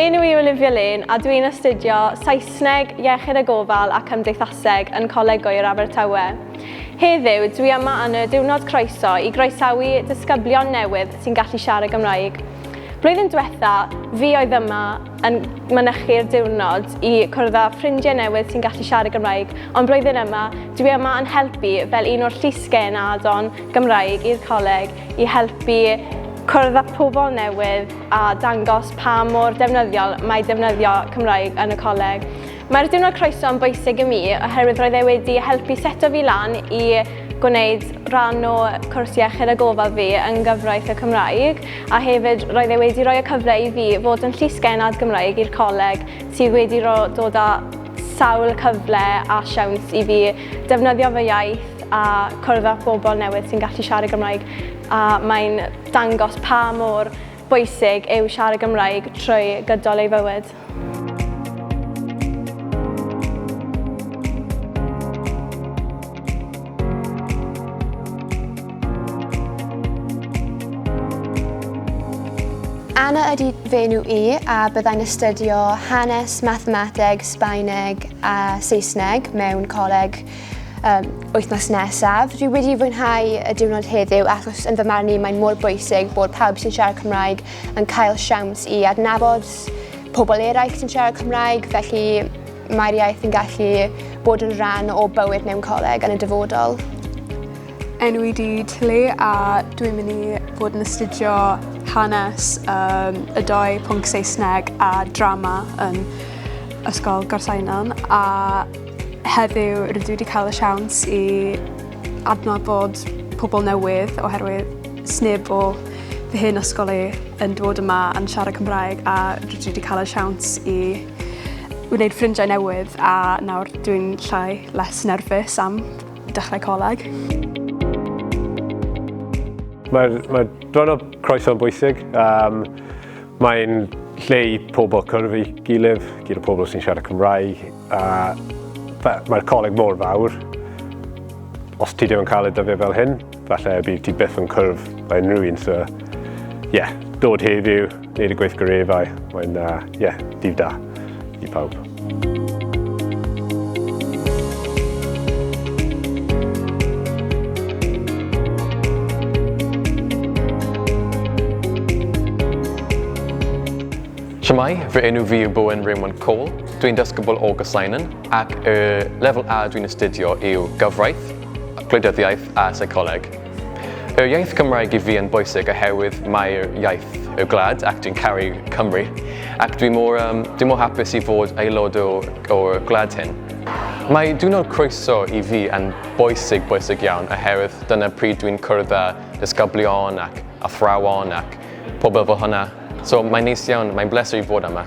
enw i yw Olivia Lane a dwi'n astudio Saesneg, Iechyd a Gofal a Cymdeithaseg yn Coleg Gŵyr Abertawe. Heddiw, dwi yma yn y Diwrnod Croeso i groesawu disgyblion newydd sy'n gallu siarad Gymraeg. Blwyddyn diwetha, fi oedd yma yn mynychu'r diwrnod i cwrdd â ffrindiau newydd sy'n gallu siarad Gymraeg, ond blwyddyn yma, dwi yma yn helpu fel un o'r llysgenadon Gymraeg i'r coleg i helpu cwrdd â pobl newydd a dangos pa mor defnyddiol mae defnyddio Cymraeg yn y coleg. Mae'r diwrnod croeso yn bwysig i mi oherwydd roedd e wedi helpu seto fi lan i gwneud rhan o cwrs iechyd a gofal fi yn gyfraith y Cymraeg a hefyd roedd e wedi rhoi y cyfle i fi fod yn llysgennad Gymraeg i'r coleg sydd wedi dod â sawl cyfle a siawns i fi defnyddio fy iaith a cwrdd â phobl newydd sy'n gallu siarad Gymraeg a mae'n dangos pa mor bwysig yw siarad Gymraeg trwy gydol ei fywyd. Anna ydy fy enw i a byddai'n astudio hanes, mathemateg, Sbaeneg a Saesneg mewn coleg um, wythnos nesaf. Dwi wedi fwynhau y diwrnod heddiw achos yn fy marn i mae'n mor bwysig bod pawb sy'n siarad Cymraeg yn cael siawns i adnabod pobl eraill sy'n siarad Cymraeg, felly mae'r iaith yn gallu bod yn rhan o bywyd mewn coleg yn y dyfodol. Enw i di Tilly a dwi'n mynd i fod yn astudio hanes um, y doi pwnc Saesneg a drama yn Ysgol Gorseinon a heddiw rydw i wedi cael y siawns i adnabod pobl newydd oherwydd sneb o fy hen ysgol i yn dod yma yn siarad Cymraeg a rydw i wedi cael y siawns i wneud ffrindiau newydd a nawr dwi'n llai less nervous am dechrau coleg. Mae'r mae diwrnod croeso yn bwysig. Um, mae'n lle i pobl cwrdd i gilydd, gyda pobl sy'n siarad Cymraeg. A mae'r coleg mor fawr. Os ti ddim yn cael y dyddiau fel hyn, falle bydd ti byth yn cwrdd â unrhyw un. So, yeah, dod heddiw, wneud y gweithgareddau, mae'n, uh, yeah, dydd da i pawb. Shwmae, fy enw fi yw Bowen Raymond Cole. Dwi'n dysgybl o Gorseinon ac y lefel A dwi'n astudio yw Gyfraith, Gwleidyddiaeth a Seicoleg. Yr iaith Cymraeg i fi yn bwysig oherwydd mae'r iaith y gwlad ac dwi'n caru Cymru ac dwi mor, um, dwi mor hapus i fod aelod o, o'r gwlad hyn. Mae diwrnod croeso i fi yn bwysig, bwysig iawn oherwydd dyna pryd dwi'n cwrdd â disgyblion ac athrawon ac pobl fel hynna. So mae'n neis iawn, mae'n bleser i fod yma.